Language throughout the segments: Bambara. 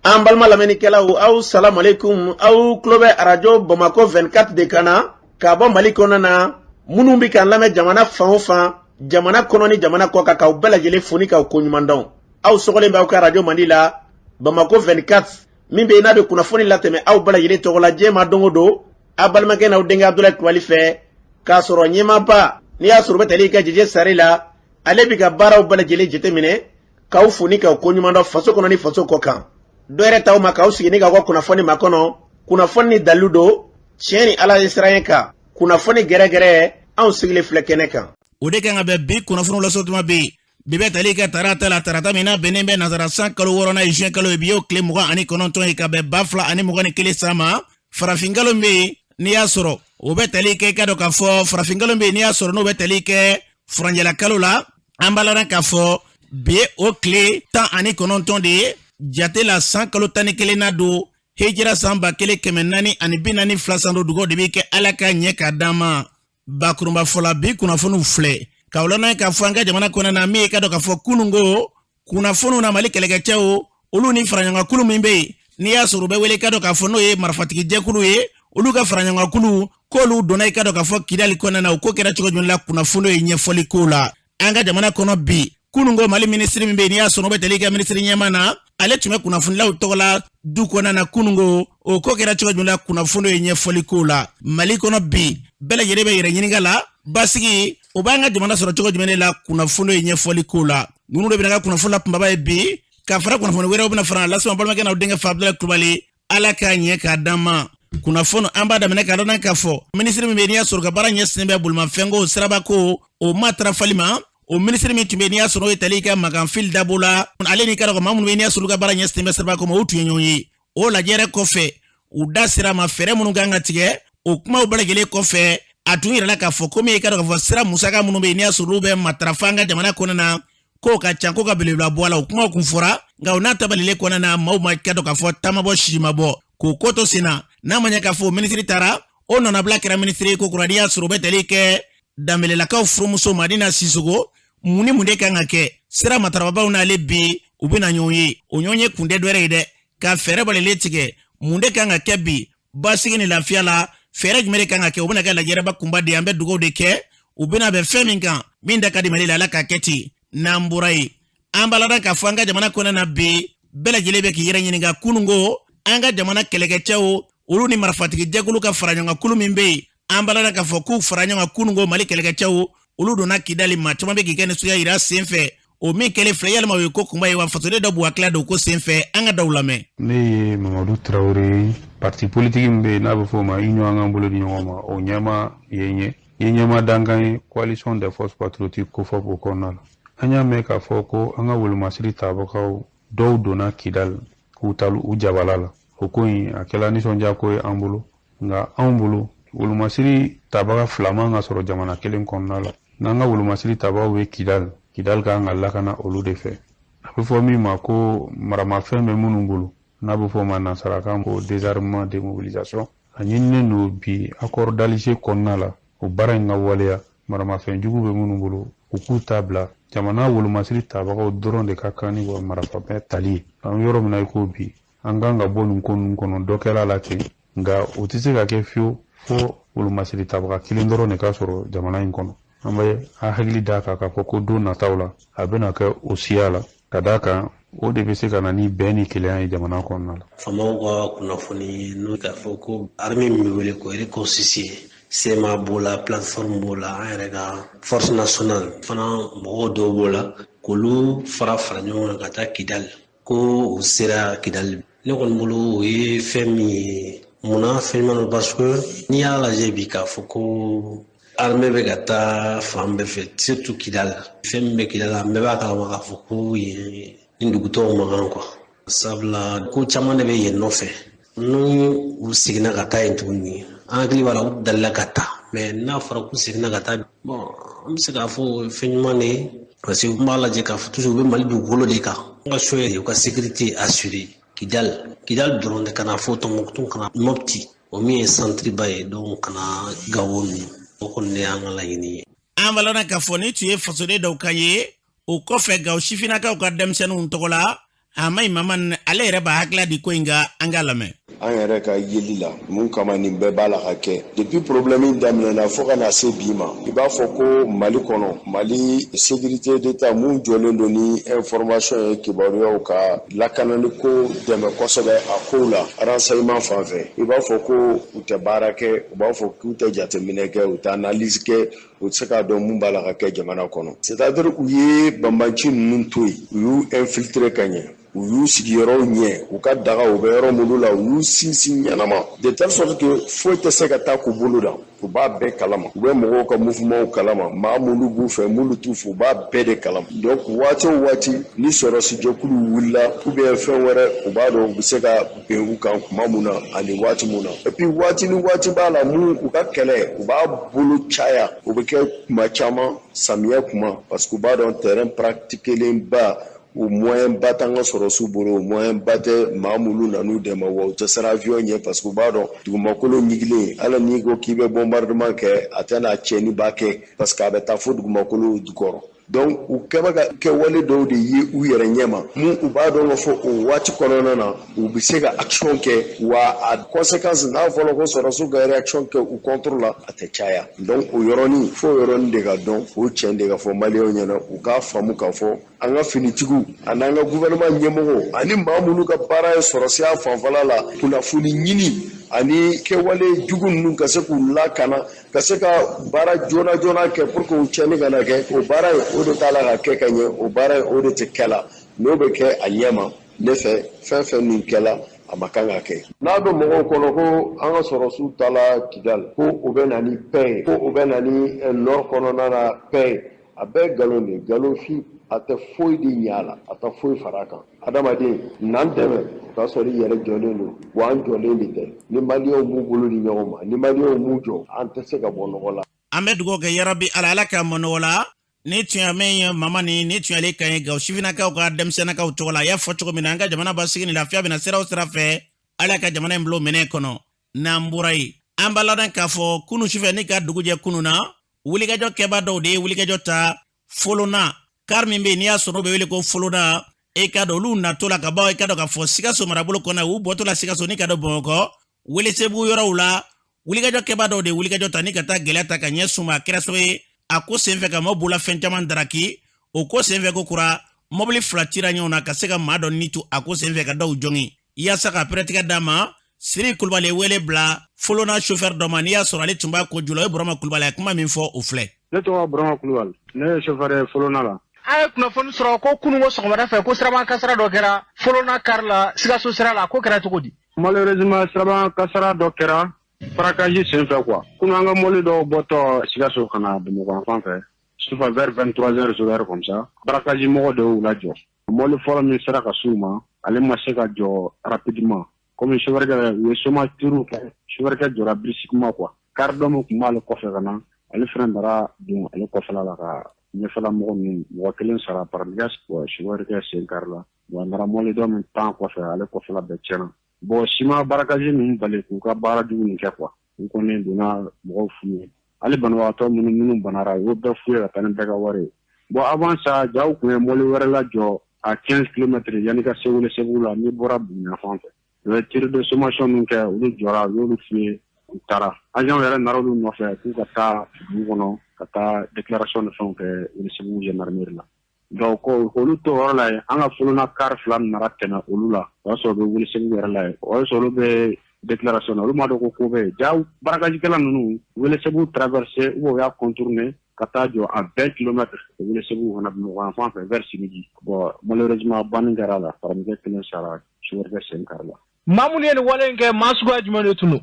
An balima lamɛnnikɛlaw, aw salamualeykum. Aw tulo bɛ arajo Bamakɔ 24 de kan na ka bɔ Mali kɔnɔna na. Minnu bɛ k'an lamɛn jamana fan o fan, jamana kɔnɔ ni jamana kɔ kan, k'aw bɛɛ lajɛlen fo ni k'aw koɲuman dɔn. Aw sɔgɔlen bɛ aw ka arajo mandi la, Bamakɔ 24, min bɛ yen n'a bɛ kunnafoni latɛmɛ aw bɛɛ lajɛlen tɔgɔ la diɲɛ ma don o don, aw balimakɛ n'aw denkɛ Abudulayi Kulubali fɛ, k'a sɔrɔ ɲɛmaaba n'i y'a sɔrɔ u bɛ tali kɛ Jeje Sare la, ale bɛ ka baaraw bɛɛ lajɛlen jateminɛ, k'aw fo ni k'aw koɲuman dɔn faso kɔnɔ ni faso kɔ kan. Dɔ yɛrɛ t'aw ma k'aw sigi ni k'aw ka kunnafoni makɔnɔ, kunnafoni ni dalilu don, tiɲɛ ni Ala ye siran kan, kunnafoni gɛrɛgɛrɛ, anw sigilen filɛ kɛnɛ kan. O de kan ka bɛn bi kunnafoniw lasɔrɔ tuma bɛ yen. Bi bɛ tali kɛ tarata la, tarata min n'a bɛnnen bɛ nansara san kalo wɔɔrɔnan ye, juin kalo ye. Bi y'o tile 29 ye ka bɛn 2021 san ma. Farafinkalo min bɛ yen n'i y'a sɔrɔ o bɛ tali kɛ, i ka dɔn k'a fɔ farafinkalo min bɛ yen n'i y'a sɔrɔ n'o bɛ tali kɛ furanjɛla kalo la, an b'a la k'a fɔ bi o tile 19 de ye jate la, san kalo 11 na don, hijira san 1442 san don. Dugawu de bɛ kɛ Ala ka ɲɛ k'a d'an ma. Bakurunba fɔla, bi kunnafoniw filɛ k'aw ladɔnniya k'a fɔ an ka jamana kɔnɔna na, min ye ka dɔn k'a fɔ kununko kunnafoniw na, Mali kɛlɛkɛcɛw olu ni faraɲɔgɔnkulu min bɛ yen n'i y'a sɔrɔ u bɛ wele ka dɔn k'a fɔ n'o ye marifatigi jɛkulu ye, olu ka faraɲɔgɔnkulu k'olu donna i ka dɔn k'a fɔ Kidali kɔnɔna na. O ko kɛra cogo jumɛn la? Kunnafoniw ye ɲɛfɔli k'o la. An ka jamana kɔnɔ bi, kununko Mali minisiri min bɛ yen n'i y'a sɔrɔ o bɛ tali kɛ minisiri ɲɛma na, ale tun bɛ kunnafonilaw tɔgɔ la du kɔnɔna na kununko. O ko kɛra cogo jumɛn la? Kunnafoniw ye ɲɛfɔli k'o la. Mali kɔnɔ bi, bɛɛ lajɛlen bɛ yɛrɛ ɲininka la, basigi o b'an ka jamana sɔrɔ cogo jumɛn de la? Kunnafoniw ye ɲɛfɔli k'o la. Ninnu de bɛna ka kunnafoni la kunbaba ye bi, ka fara kunnafoni wɛrɛw bɛna fara lasuma. Balimakɛ n'aw denkɛ fa Abudulayi Kulubali, Ala k'a ɲɛ k'a d'an ma. Kunnafoni an b'a daminɛ k'a dɔn k'a fɔ minisiri min bɛ yen n'i y'a sɔrɔ ka baara ɲɛsinnen bɛ bolimafɛnko, sirabako, o matarafali ma, o minisiri min tun bɛ yen n'i y'a sɔrɔ o ye tali kɛ Makan Dabo la, ale ni ka maa minnu bɛ yen n'i y'a sɔrɔ ka baara ɲɛsinnen bɛ sirabako ma, o tun ye ɲɔgɔn ye. O lajɛrɛ kɔfɛ, u da sera ma fɛɛrɛ minnu kan ka tigɛ. O kumaw bɛɛ lajɛlen kɔfɛ, a tun yirala k'a fɔ komi i ka dɔn k'a fɔ sira musaka minnu bɛ yen n'i y'a sɔrɔ olu bɛ matarafa an ka jamana kɔnɔna na, k'o ka ca, ko ka belebeleba bɔ a la. O kumaw kun fɔra, nka o n'a tabalilen kɔnɔna na, maaw ma ka dɔn k'a fɔ taama bɔ, si ma bɔ, k'o ko to sen na. N'a ma ɲɛ k'a fɔ minisiri taara, o nɔnabila kɛra minisiri ye ko kura, n'i y'a sɔrɔ o bɛ tali kɛ Danbelelakaw furumuso Madina Sisoko. Mun ni mun de kan ka kɛ sira matarababaw n'ale bi u bɛna ɲɔgɔn ye? O ɲɔgɔn ye kun tɛ dɔwɛrɛ ye dɛ, ka fɛɛrɛ balalen tigɛ. Mun de kan ka kɛ bi basigi ni lafiya la? Fɛɛrɛ jumɛn de kan ka kɛ? O bɛna kɛ lajɛrɛba kunba de ye. An bɛ dugawu de kɛ, u bɛna bɛn fɛn min kan, min da ka di Mali la, Ala k'a kɛ ten. N'an bɔra yen, an b'a ladɔn k'a fɔ an ka jamana kɔnɔna na bi, bɛɛ lajɛlen bɛ k'i yɛrɛ ɲininka kununko an ka jamana kɛlɛkɛcɛw olu ni marifatigi jɛkulu ka fara ɲɔgɔn kan kulu min bɛ yen, an b'a ladɔn k'a fɔ k'u fara ɲɔgɔn kan kununko, Mali kɛlɛkɛcɛw olu donna Kidali. Maa caman bɛ k'i kɛ nisɔndiya yira sen fɛ o min kɛlen filɛ. Yalima o ye ko kunba ye wa? Fasoden dɔ b'u hakilila don ko sen fɛ, an ka daw lamɛn. Ne ye Mamadu Tarawele ye. Parti politique min bɛ yen n'a bɛ fɔ o ma Union an k'an bolo di ɲɔgɔn ma, o ɲɛmaa ye n ye. N ye ɲɛmaa dankan ye Coalition des forces patriotiques COFOP o kɔnɔna la. An y'a mɛn k'a fɔ ko an ka wolomasiri tabagaw dɔw donna Kidali k'u talu u jabala la. O ko in a kɛla nisɔndiya ko ye an bolo, nka anw bolo wolomasiri tabaga fila man ka sɔrɔ jamana kelen kɔnɔna la. N'an ka wolomasiri tabagaw bɛ Kidali, Kidali kan ka lakana olu de fɛ. A bɛ fɔ min ma ko maramafɛn bɛ minnu bolo, n'a bɛ fɔ o ma nansarakan ko désarmement, démobilisation, a ɲininen don bi accord d'Alger kɔnɔna la, o baara in ka waleya. Maramafɛn jugu bɛ minnu bolo, u k'u ta bila. Jamana wolomasiri tabagaw dɔrɔn de ka kan ni wa marafafɛn tali ye. An yɔrɔ min na i ko bi, an kan ka bɔ nin ko ninnu kɔnɔ, dɔ kɛra la ten, nka o tɛ se ka kɛ fiyewu fo wolomasiri tabaga kelen dɔrɔn de ka sɔrɔ jamana in kɔnɔ. An bɛ an hakili d'a kan k'a fɔ ko don nataw la, a bɛna kɛ o siya la, ka d'a kan o de bɛ se ka na ni bɛn ni kelenya ye jamana kɔnɔna la. Faamaw ka kunnafoni n'o k'a fɔ ko armée min bɛ wele ko reconstituée, CMA b'o la, plateforme b'o la, an yɛrɛ ka force nationale fana mɔgɔw dɔw b'o la, k'olu fara fara ɲɔgɔn kan ka taa Kidali, ko u sera Kidali. Ne kɔni bolo, o ye fɛn min ye, munna fɛn ɲuman don? Parce que n'i y'a lajɛ bi, k'a fɔ ko armée bɛ ka taa fan bɛɛ fɛ, surtout Kidali, fɛn min bɛ Kidali, an bɛɛ b'a kalama k'a fɔ ko yen ni dugutɔw man kan quoi, sabula ko caman de bɛ yen nɔfɛ. N'u u seginna ka taa yen tuguni, an hakili b'a la u dalila ka taa, mais n'a fɔra k'u seginna ka taa, bon, an bɛ se k'a fɔ fɛn ɲuman de ye, parce que u b'a lajɛ k'a fɔ toujours u bɛ Mali dugukolo de kan. An ka choix ye u ka sécurité assurée Kidali, Kidali dɔrɔn de, kana fɔ Tɔnbukutu, kana Mopti, o min ye centre ba ye, donc kana Gawo ninnu. O kɔni de y'an ka laɲini ye. An balana k'a fɔ ni tun ye fasoden dɔw ka ye. O kɔfɛ, Gawo sifinnakaw ka denmisɛnninw tɔgɔ la, Hamayi Maman ale yɛrɛ b'a hakilila di ko in kan, an k'a lamɛn. An yɛrɛ ka yeli la, mun kama nin bɛɛ b'a la ka kɛ? Depuis problème daminɛna fo ka na se bi ma, i b'a fɔ ko Mali kɔnɔ, Mali sécurité d'État mun jɔlen don ni information ye, kibaruyaw ka lakanani ko dɛmɛ kosɛbɛ a kow la, renseignement fan fɛ, i b'a fɔ ko u tɛ baara kɛ, u b'a fɔ k'u tɛ jateminɛ kɛ, u tɛ analyse kɛ, u tɛ se k'a dɔn mun b'a la ka kɛ jamana kɔnɔ. C'est à dire u ye banbanci ninnu to yen, u y'u infiltrer ka ɲɛ, u y'u sigiyɔrɔw ɲɛ, u ka daga u bɛ yɔrɔ minnu la, u y'u sinsin ɲɛnama, de telle sorte que foyi tɛ se ka taa k'u bolo da. U b'a bɛɛ kalama, u bɛ mɔgɔw ka mouvement kalama, maa minnu b'u fɛ, minnu t'u fɛ, u b'a bɛɛ de kalama. Donc waati o waati ni sɔrɔdasijɛkulu wulila ou bien fɛn wɛrɛ, u b'a dɔn u bɛ se ka bin u kan kuma mun na ani waati mun na. Et puis waati ni waati b'a la mun u ka kɛlɛ u b'a bolo caya, o bɛ kɛ kuma caman samiyɛ kuma, parce que u b'a dɔn terrain pratiquelen ba, o moyen ba t'an ka sɔrɔdasiw bolo, o moyen ba tɛ maa minnu nan'u dɛmɛ, wa u tɛ siran avion ɲɛ, parce que u b'a dɔn dugumakolo ɲigilen, hali n'i ko k'i bɛ bombardement kɛ, a tɛna tiɲɛniba kɛ, parce que a bɛ taa fo dugumakolo jukɔrɔ. Donc u kɛba ka kɛwale dɔw de ye u yɛrɛ ɲɛma mun u b'a dɔn k'a fɔ o waati kɔnɔna na u bɛ se ka action kɛ, wa a conséquence, n'a fɔra ko sɔrɔdasiw ka réaction kɛ u contre la, a tɛ caya. Donc o yɔrɔnin, fo yɔrɔnin de ka dɔn, o tiɲɛ de ka fɔ maliyɛnw ɲɛna, u k'a faamu k'a fɔ an ka finitigiw ani an ka gouvernement ɲɛmɔgɔw ani maa minnu ka baara ye sɔrɔdasiya fanfɛla la, kunnafoni ɲini ani kɛwale jugu ninnu ka se k'u lakana, ka se ka baara joona joona kɛ pour que u tiɲɛni kana kɛ, o baara in o de t'a la ka kɛ ka ɲɛ, o baara in o de tɛ kɛ la. N'o bɛ kɛ a ɲɛ ma, ne fɛ, fɛn fɛn min kɛla, a ma kan ka kɛ. N'a bɛ mɔgɔw kɔnɔ ko an ka sɔrɔdasiw taala Kidal, ko o bɛ na ni paix ye, ko o bɛ na ni nord kɔnɔna na paix ye, a bɛɛ nkalon de ye, nkalon fin. A tɛ foyi de ɲɛ a la, a tɛ foyi fara a kan. Adamaden n'an dɛmɛ, o k'a sɔrɔ i yɛrɛ jɔlen don, wa an jɔlen de tɛ. Ni maliyɛnw m'u bolo di ɲɔgɔn ma, ni maliyɛnw m'u jɔ, an tɛ se ka bɔ nɔgɔ la. An bɛ dugawu kɛ, yarabi Ala, Ala k'an bɔ nɔgɔ la. Ni tun ye min ye mama ni tun y'ale kan ye Gawo sifinnakaw ka denmisɛnnakaw tɔgɔ la. A y'a fɔ cogo min na, an ka jamana basigi ni lafiya bɛna sira o sira fɛ, Ala ka jamana in bila o minɛn kɔnɔ. N'an bɔra yen, an b'a ladɔn k'a fɔ kunu sufɛ ni ka dugu jɛ kunu na, wulikajɔ kɛba dɔw de ye wulikajɔ ta Folona kari min bɛ yen, n'i y'a sɔrɔ n'o bɛ wele ko Folona. E ka dɔn olu natɔ la ka bɔ, e ka dɔn k'a fɔ Sikaso marabolo kɔnɔ, u bɔtɔ la Sikaso ni ka don Bamakɔ Welesebugu yɔrɔw la, wulikajɔ kɛba dɔw de ye wulikajɔ ta ni ka taa gɛlɛya ta ka ɲɛsin u ma. A kɛra sababu ye a ko senfɛ ka maaw bolola fɛn caman daraki. O ko senfɛ ko kura, mɔbili fila cira ɲɔgɔn na ka se ka maa dɔ ni to a ko senfɛ, ka dɔw jogin. Yaasa ka pɛrɛtigɛ d'a ma, Siri Kulubali ye wele bila Folona chauffeur dɔ ma, n'i y'a sɔrɔ ale tun b'a ko jula. O ye Burama Kulubali ye, kuma min fɔ o filɛ. Ne tɔgɔ Burama Kulubali, ne ye chauffeur ye Folona la. An ye kunnafoni sɔrɔ ko kununko sɔgɔmada fɛ ko siraban kasara dɔ kɛra Folona kari la Sikaso sira la. Ko kɛra cogo di? Malheureusement, siraban kasara dɔ kɛra braquage senfɛ quoi. Kunu an ka mɔbili dɔw bɔtɔ Sikaso ka na Bamakɔ fan fɛ sufɛ vers 23 heures heures comme ça, braquage mɔgɔ dɔw y'u lajɔ. Mɔbili fɔlɔ min sera ka s'u ma, ale ma se ka jɔ rapidement, komi chauffeur kɛ u ye sommation kɛ, chauffeur kɛ jɔra brusquement quoi. Kari dɔ min tun b'ale kɔfɛ ka na, ale fana nana don ale kɔfɛla la ka ɲɛfɛla mɔgɔ ninnu, mɔgɔ kelen sara parmi chauffeur kɛ sen kari la. Bon, a nana mɔbili dɔ min tan kɔfɛ, ale kɔfɛla bɛɛ tiɲɛna. Bon, si ma braquage ninnu bali k'u ka baara jugu nin kɛ quoi. U kɔni donna mɔgɔw fu ye, hali banabagatɔ minnu banara, u y'o bɛɛ fu ye ka taa ni bɛɛ ka wari ye. Bon, avant ça, jaw tun ye mɔbili wɛrɛ lajɔ à 15 kilomètres yanni ka se Welesebugu la, n'i bɔra Buguni fan fɛ. U ye tir de sommation min kɛ, olu jɔra, u y'olu fu ye, u taara. Agent yɛrɛ nana olu nɔfɛ k'u ka taa dugu kɔnɔ ka taa déclaration ni fɛnw kɛ Welesebugu gendarmerie la. Donc olu to yɔrɔ la yen, an ka Folona kari fila nana tɛmɛ olu la. O y'a sɔrɔ u bɛ Welesebugu yɛrɛ la yen, o y'a sɔrɔ olu bɛ déclaration na, olu m'a dɔn ko ko bɛ yen. Ja braquagekɛla ninnu Welesebugu traversé ou u y'a contourné ka taa jɔ à 20 kilomètres Welesebugu ka na Bamakɔ fan fɛ vers Siniji. Bon, malheureusement, banni kɛra a la, paramɛkɛ kelen sara, chauffeur kɛ sen kari la. Maa minnu ye nin wale in kɛ, maa suguya jumɛn de tun don?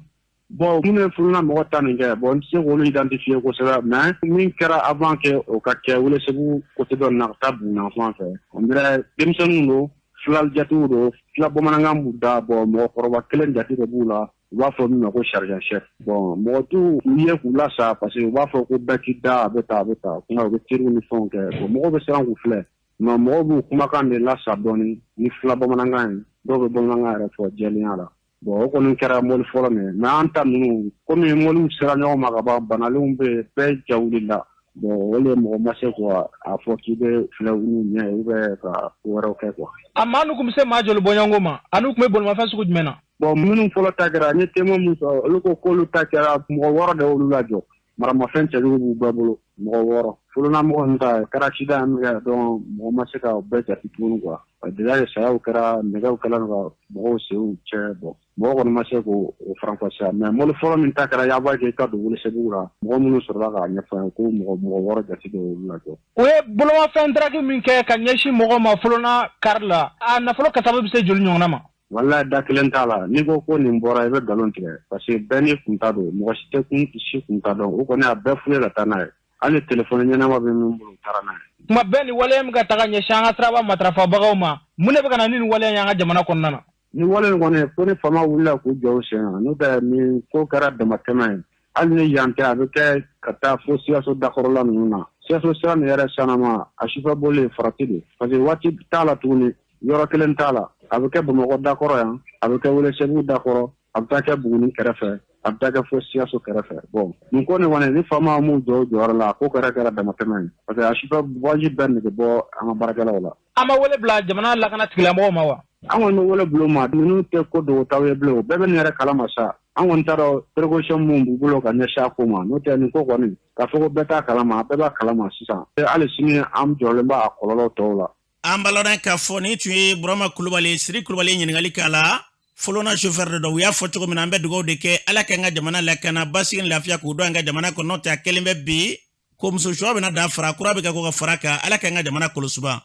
Bon, minnu ye Folona mɔgɔ ta nin kɛ, bon, n tɛ se k'olu identifier kosɛbɛ, mais min kɛra avant que o ka kɛ Welesebugu côté dɔ na ka taa Buguni fan fɛ, on dirait denmisɛnninw don, fila jatigiw don, fila bamanankan b'u da. Bon, mɔgɔkɔrɔba kelen jate de b'u la, u b'a fɔ min ma ko sergent chef. Bon, mɔgɔ t'u ye k'u lasa, parce que u b'a fɔ ko bɛɛ k'i da, a bɛ tan, a bɛ tan, kuma u bɛ teriw ni fɛnw kɛ. Bon, mɔgɔw bɛ siran k'u filɛ, mais mɔgɔw b'u kumakan de lasa dɔɔni ni fila bamanankan ye, dɔw bɛ bamanankan yɛrɛ fɔ jɛlenya la. Bon, o kɔni kɛra mɔbili fɔlɔ min, mais an ta ninnu, komi mɔbiliw sera ɲɔgɔn ma ka ban, banalenw bɛ yen, bɛɛ ja wulila. Bon, o le mɔgɔ ma se quoi a fɔ k'i bɛ filɛ olu ɲɛ ou bien ka ko wɛrɛw kɛ quoi. A maa nu kun bɛ se maa joli bɔɲɔgɔnko ma ani tun bɛ bolimafɛn sugu jumɛn na? Bon, minnu fɔlɔ ta kɛra, n ye témoin min sɔrɔ, olu ko k'olu ta kɛra, mɔgɔ 6 de y'olu lajɔ. Maramafɛn cɛjugu b'u bɛɛ bolo, mɔgɔ 6. Fɔlɔnamɔgɔ ninnu ta kɛra accident min kɛ, donc mɔgɔ ma se ka o bɛɛ jate tuguni quoi. Déjà sayaw kɛra, nɛgɛw kɛla ka mɔgɔw senw cɛ. Bon, mɔgɔ kɔni ma se k'o faranfasiya, mais mobili fɔlɔ min ta kɛra Yaba kɛ ka don Welesebugu la, mɔgɔ minnu sɔrɔla k'a ɲɛfɔ an ye ko mɔgɔ 6 jate de y'olu lajɔ. U ye bolomafɛn daraki min kɛ ka ɲɛsin mɔgɔw ma Folona kari la, a nafolo kasaba bɛ se joli ɲɔgɔnna ma? Walahi, da kelen t'a la. N'i ko ko nin bɔra, i bɛ nkalon tigɛ, parce que bɛɛ n'i kun ta don, mɔgɔ si tɛ kun si kun ta dɔn. O kɔni a bɛɛ fu ye ka taa n'a ye. Hali telefɔni ɲɛnama bɛ min bolo, u taara n'a ye. Tuma bɛɛ ni waleya min ka taga ɲɛsin an ka siraba matarafabagaw ma, mun de bɛ ka na ni nin waleya ye an ka jamana kɔnɔna na? Ni wale in kɔni, ko ni faama wulila k'u jɔ u sen kan, n'o tɛ nin ko kɛra damatɛmɛ ye. Hali ni yan tɛ, a bɛ kɛ ka taa fo Sikaso dakɔrɔla ninnu na. Sikaso sira nin yɛrɛ sanama, a sufɛ boli farati don, parce que waati t'a la tuguni, yɔrɔ kelen t'a la. A bɛ kɛ Bamakɔ dakɔrɔ yan, a bɛ kɛ Welesebugu dakɔrɔ, a bɛ taa kɛ Buguni kɛrɛfɛ, a bɛ taa kɛ fo Sikaso kɛrɛfɛ. Bon, nin ko nin kɔni, ni faama m'u jɔ u jɔyɔrɔ la, a ko kɛra damatɛmɛ ye, parce que a sufɛ voyage bɛɛ nege bɔ an ka baarakɛlaw la. An ma wele bila jamana lakana tigilamɔgɔw ma wa? An kɔni bɛ wele bila u ma. Ninnu tɛ ko dogotaw ye bilen, o bɛɛ bɛ nin yɛrɛ kalama sa. An kɔni t'a dɔn précaution mun b'u bolo ka ɲɛsin a ko ma. N'o tɛ, nin ko kɔni, k'a fɔ ko bɛɛ t'a kalama, bɛɛ b'a kalama sisan. Hali sini an jɔlen b'a kɔlɔlɔ tɔw la. An b'a lɔn k'a fɔ nin tun ye Burama Kulubali, Siri Kulubali ɲininkali k'a la. Folona chauffeur de don. U y'a fɔ cogo min na, an bɛ dugawu de kɛ, Ala k'an ka jamana lakana, basigi ni lafiya k'u don an ka jamana kɔnɔ. N'o tɛ, a kɛlen bɛ bi ko muso suwa bɛna da fara kura bɛ ka ko ka fara kan. Ala k'an ka jamana kɔlɔsiba.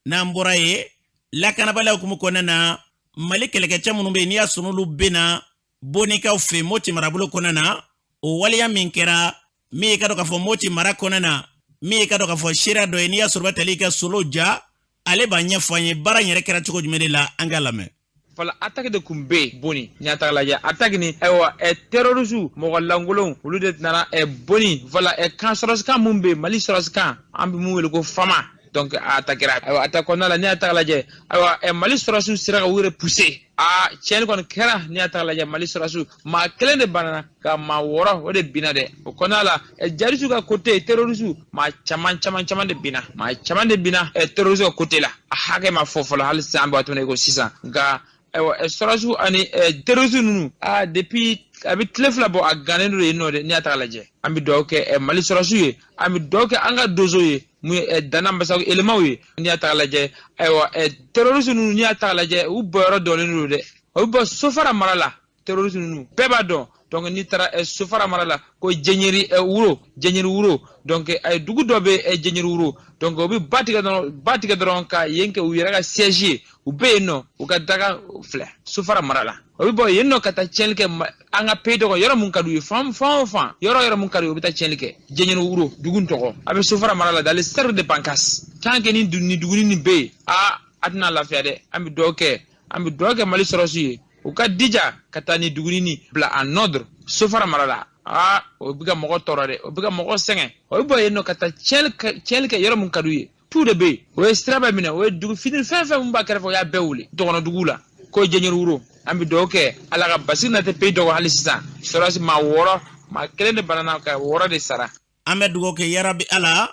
N'an bɔra yen, lakanabaliya hukumu kɔnɔna na, Mali kɛlɛkɛcɛ minnu bɛ yen, n'i y'a sɔrɔ olu bɛ na Bonikaw fɛ Moti marabolo kɔnɔna na, o waleya min kɛra min ye ka dɔn k'a fɔ Moti mara kɔnɔna na, min ye ka dɔn k'a fɔ seereya dɔ ye, n'i y'a sɔrɔ bɛ tali kɛ Solo Ja, ale b'a ɲɛfɔ an ye baara in yɛrɛ kɛra cogo jumɛn de la. An k'a lamɛn. Fɔlɔ, attaque de kun bɛ yen Boni. N'i y'a ta k'a lajɛ, attaque ni, ayiwa, terroriste, mɔgɔ lankolonw, olu de nana Boni, voilà, camp sɔrɔsi camp mun bɛ yen, Mali sɔrɔsi camp, an bɛ mun wele ko FAMA. Donc a attaquera. Ayiwa, attaque kɔnɔna la, n'i y'a ta k'a lajɛ, ayiwa, Mali sɔrɔsiw sera ka u yɛrɛ pousser. Aa, tiɲɛni kɔni kɛra. N'i y'a ta k'a lajɛ, Mali sɔrɔsiw maa kelen de banana, ka maa 6 o de binna dɛ. O kɔnɔna la, djihadistes ka côté, terroriste, maa caman caman caman de binna, maa caman de binna terroriste ka côté la. A hakɛ ma fɔ fɔlɔ hali sisan, an bɛ waati min na i ko sisan. Nka ayiwa, sɔrɔsiw ani terroriste ninnu, aa, depuis a bɛ tile 2 bɔ, a gannen don yen nɔ dɛ. N'i y'a ta k'a lajɛ, an bɛ dugawu kɛ Mali sɔrɔsiw ye, an bɛ dugawu kɛ an ka donso ye, mun ye Dana Masago éléments ye. N'i y'a ta k'a lajɛ, ayiwa, terroriste ninnu, n'i y'a ta k'a lajɛ, u bɔyɔrɔ dɔnnen don dɛ. O bɛ bɔ Sofara mara la. Terroriste ninnu, bɛɛ b'a dɔn. Donc n'i taara Sofara mara la, ko Jɛɲɛri Wuro, Jɛɲɛri Wuro, donc dugu dɔ bɛ Jɛɲɛri Wuro. Donc o bɛ ba tigɛ dɔrɔn, ba tigɛ dɔrɔn ka yen kɛ u yɛrɛ ka siège ye. U bɛ yen nɔ, u ka daga filɛ Sofara mara la. O bɛ bɔ yen nɔ ka taa tiɲɛni kɛ an ka pays dɔ yɔrɔ mun ka d'u ye, fan fan o fan, yɔrɔ yɔrɔ mun ka d'u ye, u bɛ taa tiɲɛni kɛ. Jɛɲɛri Wuro dugu tɔgɔ, a bɛ Sofara mara la, dans le cercle de Bankass. Tant que ni duguni nin bɛ yen, aa, a tɛna lafiya dɛ. An bɛ dugawu kɛ, an bɛ dugawu kɛ Mali sɔrɔsiw ye, u ka dija ka taa ni duguni ni bila en ordre Sofara mara la. Aa, o bɛ ka mɔgɔ tɔɔrɔ dɛ, o bɛ ka mɔgɔ sɛgɛn. O bɛ bɔ yen nɔ ka taa tiɲɛni kɛ yɔrɔ mun ka d'u ye. Tu de bɛ yen, o ye sira bɛɛ minɛ, o ye dugu fitini fɛn fɛn mun b'a kɛrɛfɛ, o y'a bɛɛ wuli dɔgɔnɔ dugu la ko Jɛɲɛri Wuro. An bɛ dugawu kɛ, Ala ka basigi na tɛ pays dɔgɔ hali sisan. Sɔrɔsi maa 6, maa kelen de banana, ka 6 de sara. An bɛ dugawu kɛ, yarabi Ala,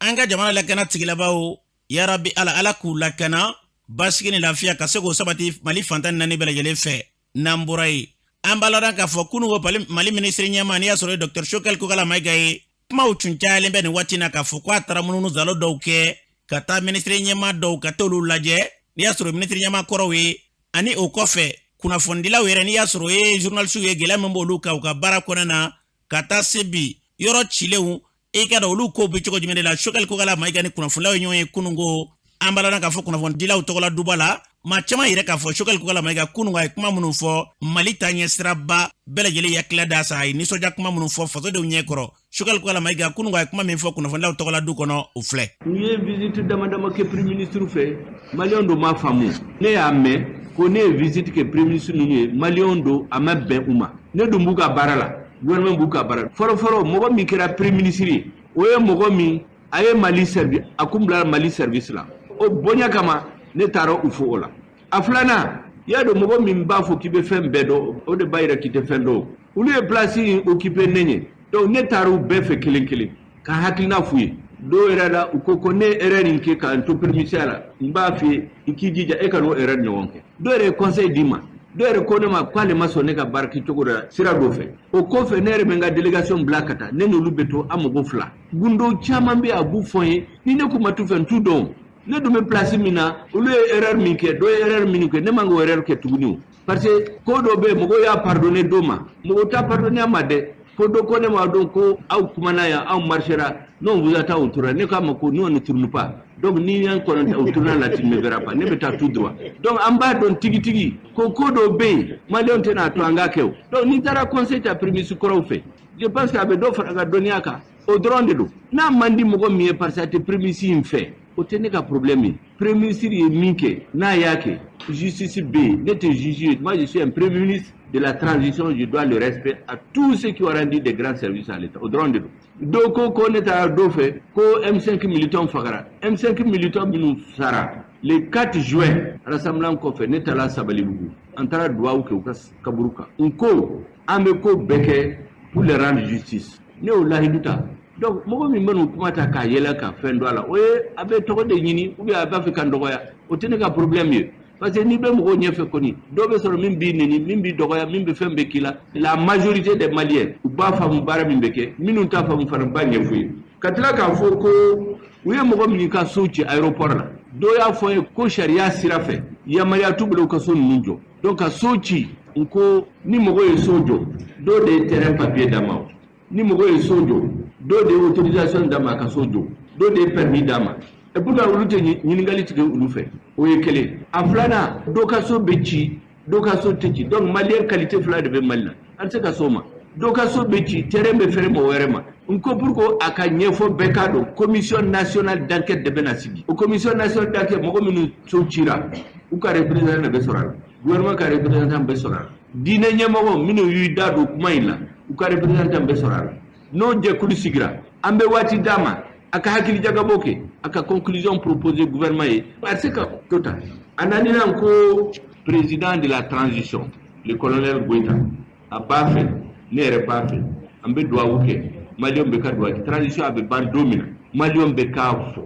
an ka jamana lakana tigilabaw, yarabi Ala, Ala k'u lakana, basigi ni lafiya ka se k'o sabati Mali fantan 4 bɛɛ lajɛlen fɛ. N'an bɔra yen, an b'a ladɔn k'a fɔ kunun ko Mali minisiri ɲɛmaa, n'i y'a sɔrɔ ye Dr Choguel Kokalla Maïga ye, kumaw tun cayalen bɛ nin waati na k'a fɔ ko a taara mununu zalo dɔw kɛ ka taa minisiri ɲɛmaa dɔw ka t'olu lajɛ, n'i y'a sɔrɔ minisiri ɲɛmaa kɔrɔw ye. Ani o kɔfɛ, kunnafonidilaw yɛrɛ, n'i y'a sɔrɔ o ye journalisiw ye, gɛlɛya min b'olu kan u ka baara kɔnɔna na ka taa se bi yɔrɔ cilenw, i ka dɔn olu kow bɛ cogo jumɛn de la. Choguel Kokalla Maïga ni kunnafonilaw ye ɲɔgɔn ye kunun ko. An b'a ladɔn k'a fɔ kunnafonidilaw tɔgɔla duba la, maa caman yɛrɛ k'a fɔ Choguel Kokalla Maïga kunun a ye kuma minnu fɔ Mali ta ɲɛ siraba bɛɛ lajɛlen yakila da sa, a ye nisɔndiya kuma minnu fɔ fasodenw ɲɛ kɔrɔ. Choguel Kokalla Maïga kunun a ye kuma min fɔ kunnafonidilaw tɔgɔla du kɔnɔ, o filɛ. N ye visite dama dama kɛ premier ministre fɛ, maliyɛnw do m'a faamu. Ne y'a mɛn ko ne ye visite kɛ premier ministre ninnu ye, maliyɛnw do a ma bɛn u ma. Ne dun b'u ka baara la, gouvernement b'u ka baara la. Fɔlɔ fɔlɔ, mɔgɔ min kɛra premier ministre ye, o ye mɔgɔ min a ye Mali servi, a kun bila Mali service la, o bonya kama ne taara u fo o la. A filanan, i y'a dɔn, mɔgɔ min b'a fɔ k'i bɛ fɛn bɛɛ dɔn, o de b'a yira k'i tɛ fɛn dɔn. Olu ye place in occupé ne ɲɛ, donc ne taara u bɛɛ fɛ kelen kelen. Ka hakilina f'u ye. Dɔw yɛrɛ la, u ko ko ne ye erreur in kɛ ka n to premier ministre la, n b'a f'i ye, i k'i jija e ka n'o erreur ɲɔgɔn kɛ. Dɔw yɛrɛ ye conseil di n ma. Dɔw yɛrɛ ko ne ma k'ale ma sɔn ne ka baara kɛcogo dɔ la sira dɔ fɛ. O kɔfɛ, ne yɛrɛ bɛ n ka délégation bila ka taa, ne n'olu bɛ to, an mɔgɔ fila. Gundo caman bɛ yen, a b'u fɔ n ye. Ni ne kun ma t'u fɛ, n t'u dɔn. Ne dun bɛ place min na, olu ye erreur min kɛ, dɔ ye erreur minnu kɛ, ne man k'o erreur kɛ tuguni o. Parce que ko dɔ bɛ yen, mɔgɔw y'a pardonner dɔ ma, mɔgɔ t'a pardonner a ma dɛ. Ko dɔ ko ne ma don ko aw kumana yan, aw marchera, non, on vous attend au tournant. Ne k'a ma ko nous, on ne tourne pas. Donc ni y'an kɔnɔ au tournant là, tu ne me verras pas, ne bɛ taa tout droit. Donc an b'a dɔn tigitigi ko ko dɔ bɛ yen, maliyɛnw tɛna a to an k'a kɛ o. Donc n'i taara conseil ta premier ministre kɔrɔw fɛ, je pense que a bɛ dɔ fara a ka dɔnniya kan, o dɔrɔn de don. N'a man di mɔgɔ min ye parce que a tɛ premier ministre in fɛ, o tɛ ne ka problème ye. Premier ministre ye min kɛ, n'a y'a kɛ, justice bɛ yen. Ne tɛ juge ye. Moi, je suis un premier ministre de la transition, je dois le respect à tous ceux qui ont rendu des grands services à l'État. O dɔrɔn de don. Dɔw ko ko ne taara dɔ fɛ ko M5 militants fagara. M5 militants minnu sara le 4 juin, rassemblement kɔfɛ, ne taara Sabalibugu, an taara duwawu kɛ u ka kaburu kan. N ko an bɛ ko bɛɛ kɛ pour les rendre justice. Ne y'o lahidu ta. Donc mɔgɔ min bɛ n'o kuma ta k'a yɛlɛ ka fɛn dɔ a la, o ye a bɛ tɔgɔ de ɲini ou bien a b'a fɛ ka n dɔgɔya, o tɛ ne ka problème ye. Parce que n'i bɛ mɔgɔw ɲɛfɛ kɔni, dɔw bɛ sɔrɔ min b'i neni, min b'i dɔgɔya, min bɛ fɛn bɛɛ k'i la. La majorité des Maliens, u b'a faamu baara min bɛ kɛ. Minnu t'a faamu fana, b'a ɲɛf'u ye. Ka tila k'a fɔ ko u ye mɔgɔ min ka so ci aéroport la, dɔw y'a fɔ n ye ko sariya sira fɛ, yamaruya t'u bolo u ka so ninnu jɔ. Donc ka so ci, n ko ni mɔgɔ ye so jɔ, dɔw de ye terrain papier d'a ma o. Ni mɔgɔ ye so jɔ, dɔw de ye autorisation d'a ma a ka so jɔ, dɔw de ye permis d'a ma. Et pourquoi olu tɛ ɲininkali tigɛ olu fɛ? O ye kelen. A filanan, dɔw ka so bɛ ci, dɔw ka so tɛ ci. Donc malien qualité fila de bɛ Mali la, an tɛ se ka s'o ma. Dɔw ka so bɛ ci, terrain bɛ feere mɔgɔ wɛrɛ ma. N ko pour que a ka ɲɛfɔ bɛɛ k'a dɔn, commission nationale d'enquête de bɛna sigi. O commission nationale d'enquête, mɔgɔ minnu so cira, u ka représentant de bɛ sɔrɔ a la, gouvernement ka représentant bɛ sɔrɔ a la, diinɛ ɲɛmɔgɔ minnu y'u da don kuma in la, u ka représentant bɛ sɔrɔ a la. N'o jɛkulu sigira, an bɛ waati d'a ma a ka hakili jagabɔ kɛ, a ka conclusion proposer gouvernement ye, a tɛ se ka to tan. A naaninan, ko président de la transition, le colonel Goïta, a b'a fɛ, ne yɛrɛ b'a fɛ, an bɛ duwawu kɛ, maliyɛnw bɛ ka duwawu kɛ. Transition a bɛ ban don min na, maliyɛnw bɛ k'a fɔ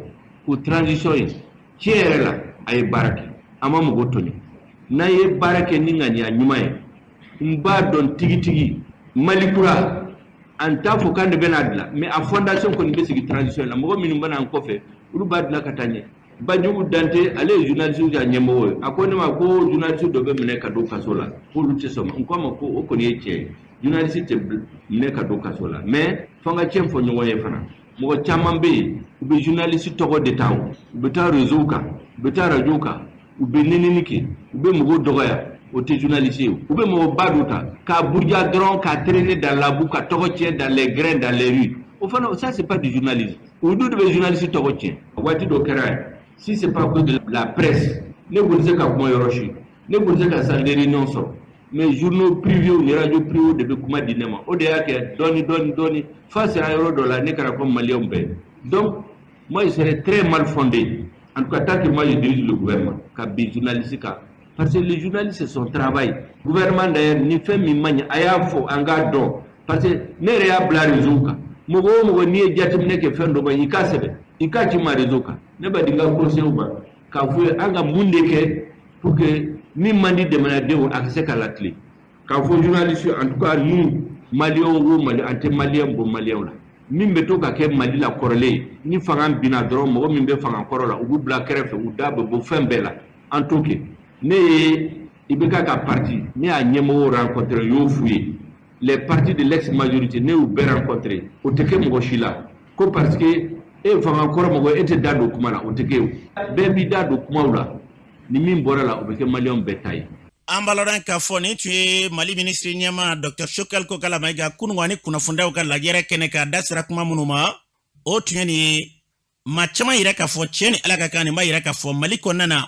ko transition ye tiɲɛ yɛrɛ la, a ye baara kɛ, a ma mɔgɔ tɔɲɔ. N'an ye baara kɛ ni ŋaniya ɲuman ye, n b'a dɔn tigitigi Mali kura, an t'a fɔ k'an de bɛna dilan, mais a fondation kɔni bɛ sigi transition la. Mɔgɔ minnu bɛna an kɔfɛ, olu b'a dilan ka taa ɲɛ. Banjugu Dante, ale ye journaliste ka ɲɛmɔgɔ ye, a ko ne ma ko journaliste dɔ bɛ minɛ ka don kaso la, k'olu tɛ sɔn ma. N ko a ma ko o kɔni ye tiɲɛ ye, journaliste tɛ minɛ ka don kaso la, mais f'an ka tiɲɛ fɔ ɲɔgɔn ye fana. Mɔgɔ caman bɛ yen, u bɛ journaliste tɔgɔ de ta, u bɛ taa réseau kan, u bɛ taa radio kan, u bɛ nɛnini kɛ, u bɛ mɔgɔw dɔgɔya. O tɛ journaliste ye. U bɛ mɔgɔba dɔ ta k'a buruja dɔrɔn, k'a traîner dans la boue, ka tɔgɔ tiɲɛ dans les grains, dans les rues. O fana, ça c'est pas du journalisme. O dun de bɛ journaliste tɔgɔ tiɲɛ. Waati dɔ kɛra yen, si c'est pas que de la presse, ne kun tɛ se ka kuma yɔrɔ si, ne kun tɛ se ka salle de réunion sɔrɔ, mais journaux privés ni radio privés de bɛ kuma di ne ma. O de y'a kɛ dɔɔni dɔɔni dɔɔni f'a sera yɔrɔ dɔ la, ne kɛra comme maliyɛnw bɛɛ. Donc moi, je serais très mal fondé, en tout cas tant que moi je dirige le gouvernement, ka bin journaliste kan, parce que le journaliste, c'est son travail. Gouvernement d'ailleurs, ni fɛn min man ɲi, a y'a fɔ an k'a dɔn, parce que ne yɛrɛ y'a bila réseau kan. Mɔgɔ o mɔgɔ, n'i ye jateminɛ kɛ fɛn dɔ ma, i k'a sɛbɛn, i k'a ci ma réseau kan. Ne b'a di n ka conseil ma k'a fɔ ye, an ka mun de kɛ pour que min man di jamanadenw, a ka se ka latilen. K'a fɔ journaliste, en tout cas nous, maliyɛnw o Mali, an tɛ maliyɛn bɔ maliyɛnw la. Min bɛ to ka kɛ Mali la kɔrɔlen, ni fanga binna dɔrɔn, mɔgɔ min bɛ fanga kɔrɔ la, u b'u bila kɛrɛfɛ, u da bɛ bɔ fɛn bɛɛ la. An t'o kɛ. Ne ye IBK ka parti, ne y'a ɲɛmɔgɔw rencontré, n y'o f'u ye. Les partis de l'ex majorité, ne y'u bɛɛ rencontré. O tɛ kɛ mɔgɔ si la ko parce que e fanga kɔrɔ mɔgɔ, e tɛ da don kuma la. O tɛ kɛ. O bɛɛ b'i da don kumaw la. Ni min bɔra la, o bɛ kɛ maliyɛnw bɛɛ ta ye. An b'a lɔn k'a fɔ nin tun ye Mali minisiri ɲɛma Dr Choguel Kokalla Maïga, kunungo ani kunnafonidaw ka lajɛrɛ kɛnɛ kan, da sera kuma minnu ma, o tun ye nin ye. Maa caman yira k'a fɔ tiɲɛ ni Ala ka kan, nin b'a yira k'a fɔ Mali kɔnɔna na,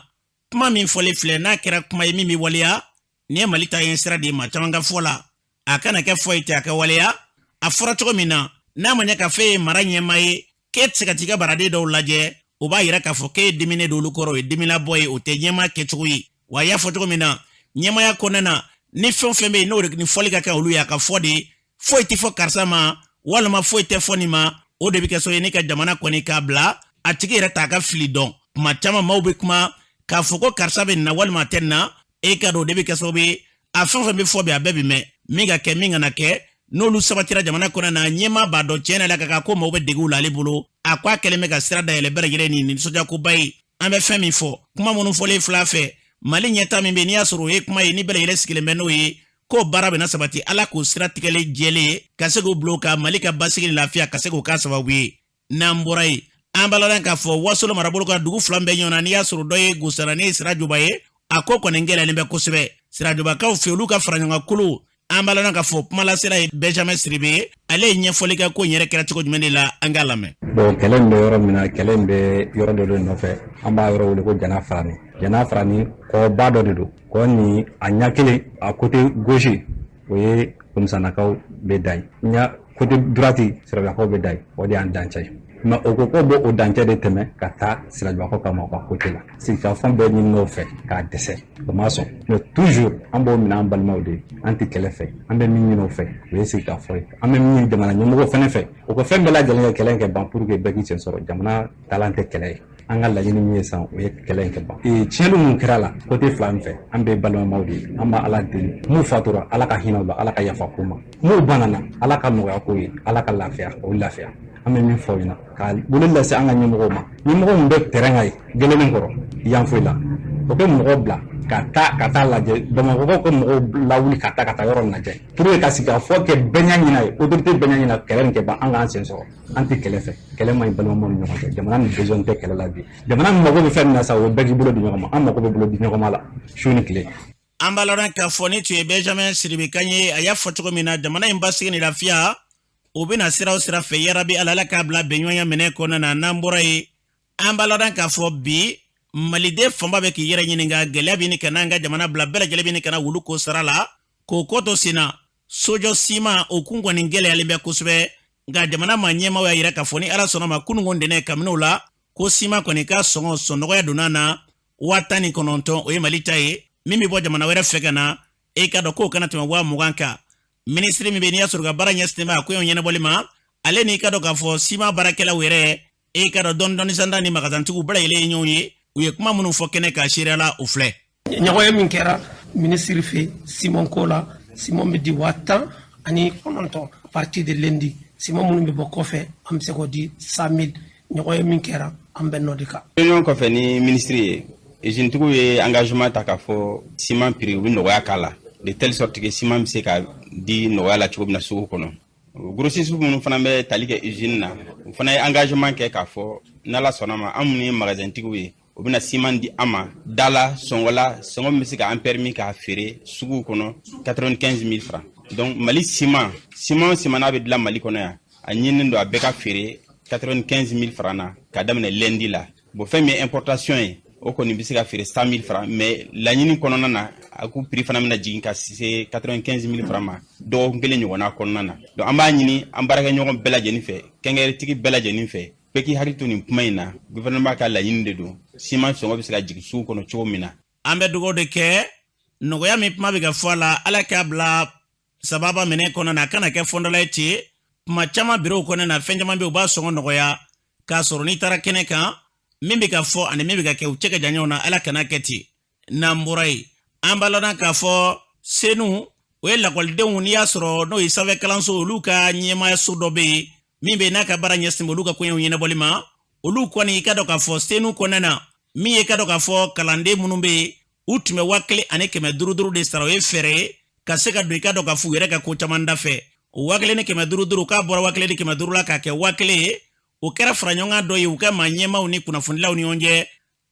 kuma min fɔlen filɛ, n'a kɛra kuma ye min bɛ waleya, nin ye Mali ta ye sira de ye. Maa caman ka fɔ la, a kana kɛ fɔ ye ten, a ka waleya. A fɔra cogo min na, n'a ma ɲɛ ka fɛn ye mara ɲɛmaa ye, k'e tɛ se ka t'i ka baraden dɔw lajɛ, o b'a yira k'a fɔ k'e ye diminen don olu kɔrɔ, o ye diminabɔ ye, o tɛ ɲɛmaa kɛcogo ye. Wa a y'a fɔ cogo min na, ɲɛmaaya kɔnɔna na, ni fɛn o fɛn bɛ yen, n'o ni fɔli ka kɛ olu ye, a ka fɔ de. Foyi tɛ fɔ karisa ma, walima foyi tɛ fɔ nin ma. O de bɛ kɛ sababu ye ni ka jamana kɔni k'a bila a tigi yɛrɛ t'a ka fili dɔn. Kuma caman maaw bɛ kuma k'a fɔ ko karisa bɛ nin na walima a tɛ nin na. E ka dɔn, o de bɛ kɛ sababu ye, a fɛn o fɛn bɛ fɔ bi, a bɛɛ bɛ mɛn. Min ka kɛ, min kana kɛ, n'olu sabatira jamana kɔnɔ na, ɲɛmaa b'a dɔn tiɲɛ la ka kan ko maaw bɛ degun la ale bolo. A ko a kɛlen bɛ ka sira dayɛlɛ bɛɛ lajɛlen ni nisɔndiyakoba ye. An bɛ fɛn min fɔ, kuma minnu fɔlen fila fɛ, Mali ɲɛta min bɛ, n'i y'a sɔrɔ o ye kuma ye ni bɛɛ lajɛlen sigilen bɛ n'o ye k'o baara bɛna sabati, Ala k'o sira tigɛlen jɛlen ka se k'o bila o kan, Mali ka basigi ni lafiya ka se k'o k'a sababu ye. N'an bɔra yen, an b'a ladɔn k'a fɔ Wasolo marabolo ka dugu fila bɛɛ ɲɔgɔn na, n'i y'a sɔrɔ dɔ ye Gosana ni Sirajoba ye, a ko kɔni gɛlɛyalen bɛ kosɛbɛ Sirajobakaw fɛ, olu ka faraɲɔgɔnkankulu. An b'a ladɔn k'a fɔ kumalasela ye Benjamin Siribe ye, ale ye ɲɛfɔli kɛ ko in yɛrɛ kɛra cogo jumɛn de la. An k'a lamɛn. Bon, kɛlɛ in bɛ yɔrɔ min na, kɛlɛ in bɛ yɔrɔ dɔ de nɔfɛ, an b'a yɔrɔ wele ko Jana Farani. Jana Farani, kɔba dɔ de don. Kɔ nin, a ɲɛ kelen, a côté gauche, o ye Komisanakaw bɛ da yen, ɲa côté droite, Sirajobakaw bɛ da yen. O de y'an dancɛ ye. Mais o ko ko b'o dancɛ de tɛmɛ ka taa Sirajobakaw ka ma, u ka côté la. Sigikafɔ bɛɛ ɲini o fɛ k'a dɛsɛ, o ma sɔn. Mais toujours an b'o minɛ an balimaw de ye. An tɛ kɛlɛ fɛ. An bɛ min ɲini o fɛ, o ye sigikafɔ ye. An bɛ min ɲini jamana ɲɛmɔgɔw fɛnɛ fɛ, o ka fɛn bɛɛ lajɛlen kɛ kɛlɛ in kɛ ban, pour que bɛɛ k'i sen sɔrɔ. Jamana taalan tɛ kɛlɛ ye. An ka laɲini min ye san, o ye kɛlɛ in kɛ ban. Tiɲɛni mun kɛra la côté fila min fɛ, an bɛɛ balimamaw de ye. An b'a Ala deli, m'u fatura, Ala ka hinɛ u la, Ala ka yafa k'u ma. M'u banana, Ala ka nɔgɔya k'u ye, Ala ka lafiya o lafiya. An bɛ min fɔ ɲɛna, ka wele lase an ka ɲɛmɔgɔw ma, ɲɛmɔgɔ min bɛ terrain kan ye gɛlɛnnen kɔrɔ yan foyi la, o bɛ mɔgɔw bila ka taa lajɛ. Bamakɔkaw ka mɔgɔw lawuli ka taa yɔrɔ lajɛ, pour que ka sigi ka fɔ kɛ bɛɛ ɲɛ ɲina ye, autorité bɛɛ ɲɛ ɲina, kɛlɛ nin kɛ ban, an k'an sen sɔrɔ. An tɛ kɛlɛ fɛ, kɛlɛ man ɲi balimamaw ni ɲɔgɔn cɛ. Jamana ni besoin tɛ kɛlɛ la bi. Jamana min mago bɛ fɛn min na sa, o ye bɛɛ k'i bolo di ɲɔgɔn ma. An mago bɛ bolo di ɲɔgɔn ma la su ni tile. An b'a ladɔn k'a fɔ ni tun ye Benjamin Siribe kan ye. A y'a fɔ cogo min na, jamana in basigi ni lafiya, o bɛna sira o sira fɛ, yarabi Ala, Ala k'a bila bɛnɲɔgɔnya minɛ kɔnɔna na. N'an bɔra yen, an b'a ladɔn k'a fɔ bi maliden fanba bɛ k'i yɛrɛ ɲininka, gɛlɛya bɛ nin ka n'an ka jamana bila, bɛɛ lajɛlen bɛ nin kana wulu ko sara la k'o ko to sen na. Sojɔ siman, o kun kɔni gɛlɛyalen bɛ kosɛbɛ, nka jamana ma ɲɛmaaw y'a yira k'a fɔ ni Ala sɔnna ma, kununko ntɛnɛn kabini o la ko siman kɔni ka sɔngɔ sɔnɔgɔya donna na 19,000. O ye Mali ta ye. Min bɛ bɔ jamana wɛrɛ fɛ ka na, e ka dɔn k'o kana tɛmɛ 20,000 kan. Minisiri min bɛ, n'i y'a sɔrɔ ka baara ɲɛsinnen bɛ a koɲɛw ɲɛnabɔli ma, ale n'i ka dɔn k'a fɔ siman baarakɛlaw yɛrɛ, e ka dɔn dɔɔni dɔɔni sanda ni magasantigiw bɛɛ lajɛlen ye ɲɔgɔn ye, u ye kuma minnu fɔ kɛnɛ kan seereya la, o filɛ. Ɲɔgɔn ye min kɛra minisiri fɛ siman ko la, siman bɛ di 19,000 à partir de lundi. Siman minnu bɛ bɔ kɔfɛ, an bɛ se k'o di 100 000. Ɲɔgɔn ye min kɛra, an bɛn n'o de kan. Réunion kɔfɛ ni minisiri ye, usinetigiw ye engagement ta k'a fɔ siman prix, u bɛ nɔgɔya k'a la de telle sorte que siman bɛ se ka di nɔgɔya la cogo min na sugu kɔnɔ. Grossiste minnu fana bɛ tali kɛ usine na, u fana ye engagement kɛ k'a fɔ n'Ala sɔnna ma, an minnu ye magasintigiw ye, u bɛna siman di an ma da la sɔngɔ la, sɔngɔ min bɛ se k'an permis k'a feere sugu kɔnɔ 95 000 francs. Donc Mali siman, siman o siman n'a bɛ dilan Mali kɔnɔ yan, a ɲininen don a bɛɛ ka feere 95 000 francs na ka daminɛ lundi la. Bon, fɛn min ye importation ye, o kɔni bɛ se ka feere 100 000 francs, mais laɲini kɔnɔna na, a ko prix fana bɛna jigin ka se 95 000 francs ma dɔgɔkun kelen ɲɔgɔnna kɔnɔna na. Donc an b'a ɲini an baarakɛɲɔgɔn bɛɛ lajɛlen fɛ, kɛnkɛrɛtigi bɛɛ lajɛlen fɛ, bɛɛ k'i hakili to nin kuma in na. Gouvernement ka laɲini de don, siman sɔngɔ bɛ se ka jigin sugu kɔnɔ cogo min na. An bɛ dugawu de kɛ, nɔgɔya min kuma bɛ ka fɔ a la, Ala k'a bila sababa minɛ kɔnɔ na, a kana kɛ fɔndala ye ten. Kuma caman birow kɔnɔ na, fɛn caman bɛ, u b'a sɔngɔ nɔgɔya k'a sɔrɔ n'i taara kɛnɛ kan, min bɛ ka fɔ ani min bɛ ka kɛ, u cɛ ka jan ɲɔgɔn na. Ala kana kɛ ten. N'an bɔra yen, an b'a ladɔn k'a fɔ Senu, o ye lakɔlidenw, n'i y'a sɔrɔ n'o ye sanfɛ kalanso, olu ka ɲɛmaayaso dɔ bɛ yen min bɛ n'a ka baara ɲɛsin olu ka koɲɛw ɲɛnabɔli ma. Olu kɔni, i ka dɔn k'a fɔ Senu kɔnɔna na, min ye ka dɔn k'a fɔ kalanden minnu bɛ yen, u tun bɛ 1500 5 de sara. O ye fɛɛrɛ ye ka se ka don, i ka dɔn k'a fɔ u yɛrɛ ka ko caman da fɛ. O 1500 5, k'a bɔra 1500 la k'a kɛ 1000 ye. O kɛra faraɲɔgɔnkan dɔ ye u ka maa ɲɛmaaw ni kunnafonidilaw ni ɲɔgɔn cɛ.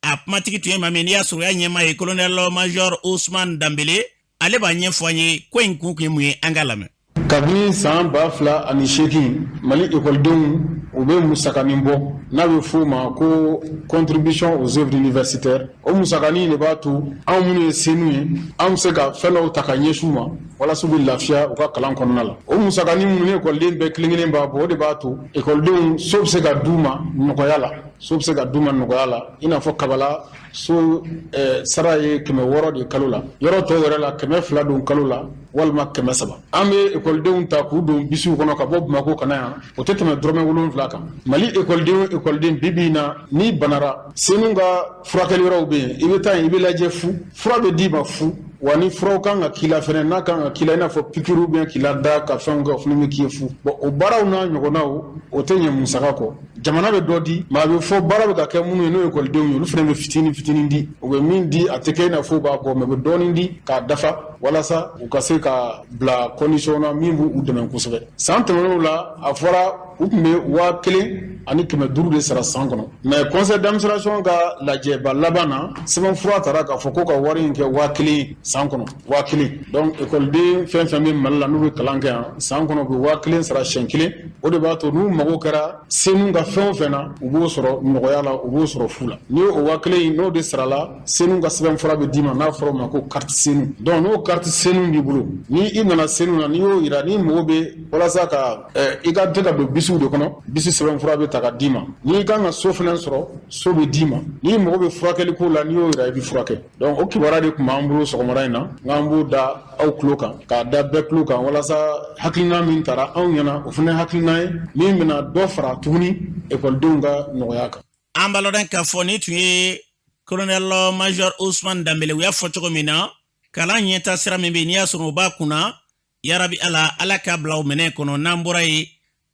A kumatigi tun ye maa min, n'i y'a sɔrɔ o y'a ɲɛmaa ye, colonel major Ousmane Danbele. Ale b'a ɲɛfɔ an ye ko in kun kun ye mun ye. An k'a lamɛn. Kabini san 2008, Mali ekɔlidenw, u bɛ musakanin bɔ n'a bɛ f'o ma ko contribution aux œuvres universitaires. O musakanin de b'a to anw minnu ye SENU ye, an bɛ se ka fɛn dɔw ta ka ɲɛsin u ma walasa u bɛ lafiya u ka kalan kɔnɔna la. O musakanin minnu ni ekɔliden bɛɛ kelen kelen b'a bɔ, o de b'a to ekɔlidenw so bɛ se ka d'u ma nɔgɔya la. So bɛ se ka d'u ma nɔgɔya la, i n'a fɔ Kabala, so sara ye 600 de ye kalo la. Yɔrɔ tɔw yɛrɛ la, 200 don kalo la walima 300. An bɛ ekɔlidenw ta k'u don bisiw kɔnɔ ka bɔ Bamakɔ ka na yan, o tɛ tɛmɛ dɔrɔmɛ 7 kan. Mali ekɔliden o ekɔliden, bi bi in na, n'i banara, SENU ka furakɛli yɔrɔw bɛ yen, i bɛ taa yen, i bɛ lajɛ fu, fura bɛ d'i ma fu. Wa ni furaw kan ka k'i la fɛnɛ, n'a kan ka k'i la, i n'a fɔ piqûre bien k'i lada ka fɛnw kɛ, o fana bɛ k'i ye fu. Bon, o baaraw n'a ɲɔgɔnnaw, o tɛ ɲɛ musaka kɔ. Jamana bɛ dɔ di, mais a bɛ fɔ baara bɛ ka kɛ minnu ye, n'o ye ekɔlidenw ye, olu fana bɛ fitinin fitinin di. U bɛ min di, a tɛ kɛ i n'a fɔ u b'a bɔ, mais u bɛ dɔɔnin di k'a dafa walasa u ka se ka bila condition na min b'u dɛmɛ kosɛbɛ. San tɛmɛnenw la, a fɔra u tun bɛ 1500 de sara san kɔnɔ, mais conseil d'administration ka lajɛba laban na, sɛbɛnfura tara k'a fɔ ko ka wari in kɛ 1000 ye san kɔnɔ, 1000. Donc ekɔliden fɛn fɛn bɛ Mali la, n'u bɛ kalan kɛ yan, san kɔnɔ u bɛ 1000 sara siɲɛ kelen. O de b'a to n'u mago kɛra SENU ka fɛn o fɛn na, u b'o sɔrɔ nɔgɔya la, u b'o sɔrɔ fu la. N'i o 1000 in n'o de sarala, SENU ka sɛbɛnfura bɛ d'i ma, n'a fɔra o ma ko carte SENU. Donc n'o carte SENU b'i bolo, ni i nana SENU na, n'i y'o yira, n'i mago bɛ walasa ka i ka tɛ ka don bisiw de kɔnɔ, bisi sɛbɛnfura bɛ ta ka d'i ma. N'i kan ka so fana sɔrɔ, so bɛ d'i ma. N'i mago bɛ furakɛli ko la, n'i y'o yira, i bɛ furakɛ. Donc o kibaruya de tun b'an bolo sɔgɔmada in na, n'an b'o da aw tulo kan, k'a da bɛɛ tulo kan, walasa hakilina min tara anw ɲɛna, o fana hakilina ye min bɛna dɔ fara tuguni ekɔlidenw ka nɔgɔya kan. An b'a lɔn k'a fɔ nin tun ye colonel major Ousmane Danbele. U y'a fɔ cogo min na, kalan ɲɛta sira min bɛ yen, n'i y'a sɔrɔ o b'a kunna, yarabi Ala, Ala k'a bila o minɛn kɔnɔ. N'an bɔra yen,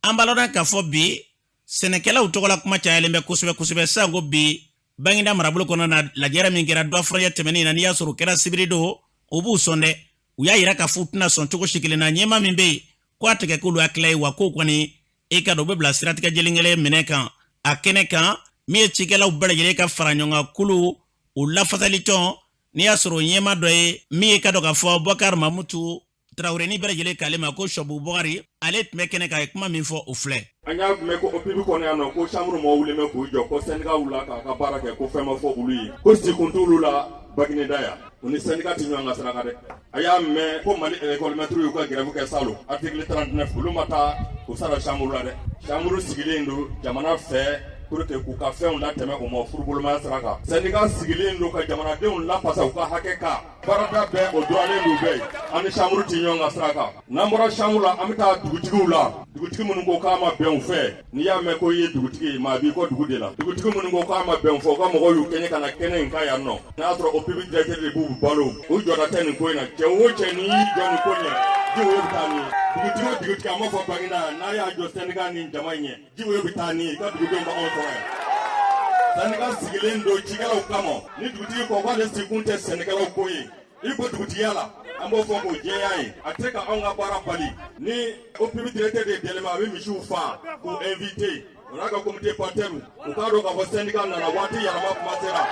an b'a lɔn k'a fɔ bi sɛnɛkɛlaw tɔgɔla kuma cayalen bɛ kosɛbɛ kosɛbɛ sanko bi Baginda marabolo kɔnɔ na, lajɛrɛ min kɛra dɔ furancɛ tɛmɛnen na, n'i y'a sɔrɔ o kɛra sibiri don, o b'u sɔn dɛ. U y'a yira k'a fɔ u tɛna sɔn cogo si kelen na ɲɛmaa min bɛ yen ko a tɛ kɛ k'olu hakilila ye wa k'o kɔni e ka dɔn u bɛ bila siratigɛ jelen minɛ kan a kɛnɛ kan. Min ye cikɛlaw bɛɛ lajɛlen ka fara ɲɔgɔn kan kulu o lafasalitɔn, n'i y'a sɔrɔ ɲɛmaa dɔ ye min ye ka dɔn k'a fɔ Bɔkari Mamutu Tarawele, ni bɛɛ lajɛlen k'ale ma ko Sɔbu Bɔkari, ale tun bɛ kɛnɛ kan, a ye kuma min fɔ o filɛ. An y'a mɛn ko OPIB kɔnɔ yan nɔ, ko chambre mɔgɔw wulilen bɛ k'u jɔ, ko syndicat wulila k'a ka baara kɛ, ko fɛn ma fɔ olu ye, ko sikun t'olu la Bagineda yan. U ni syndicat tɛ ɲɔgɔn ka sira kan dɛ. A y'a mɛn ko Mali école maître y'u ka grève kɛ salon, article 39, olu ma taa u sara chambre la dɛ. Chambre sigilen don jamana fɛ pour que k'u ka fɛnw latɛmɛ u ma furubolomaya sira kan. Syndicat sigilen don ka jamanadenw lafasa u ka hakɛ kan. Baarada bɛɛ o droitlen don bɛɛ ye. An ni chambre tɛ ɲɔgɔn ka sira kan. N'an bɔra chambre la, an bɛ taa dugutigiw la. Dugutigi minnu ko k'a ma bɛn u fɛ, n'i y'a mɛn ko i ye dugutigi ye, maa b'i kɔ dugu de la. Dugutigi minnu ko k'a ma bɛn u fɛ, u ka mɔgɔw y'u kɛɲɛ ka na kɛnɛ in kan yan nɔ. N'a y'a sɔrɔ OPIB directeur de b'u balo, u jɔda tɛ nin ko in na. Cɛ o cɛ, n'i y'i jɔ nin ko ɲɛ, jiwoyo bɛ taa ni ye. Dugutigi o dugutigi, a ma fɔ Baginda yan, n'a y'a jɔ syndicat ni jama in ɲɛ, jiwoyo bɛ taa ni ye, i ka dugudenw b'anw sɔrɔ yan. Syndicat sigilen don cikɛlaw kama. Ni dugutigi ko k'ale sigikun tɛ sɛnɛkɛlaw ko ye, i bɔ dugutigiya la, an b'o fɔ k'o jɛya ye. A tɛ ka anw ka baara bali. Ni OPIB directeur de dɛlɛma, a bɛ misiw fa k'u invité, o n'a ka comité parterre, u k'a dɔn k'a fɔ syndicat nana, waati yɛlɛma kuma sera.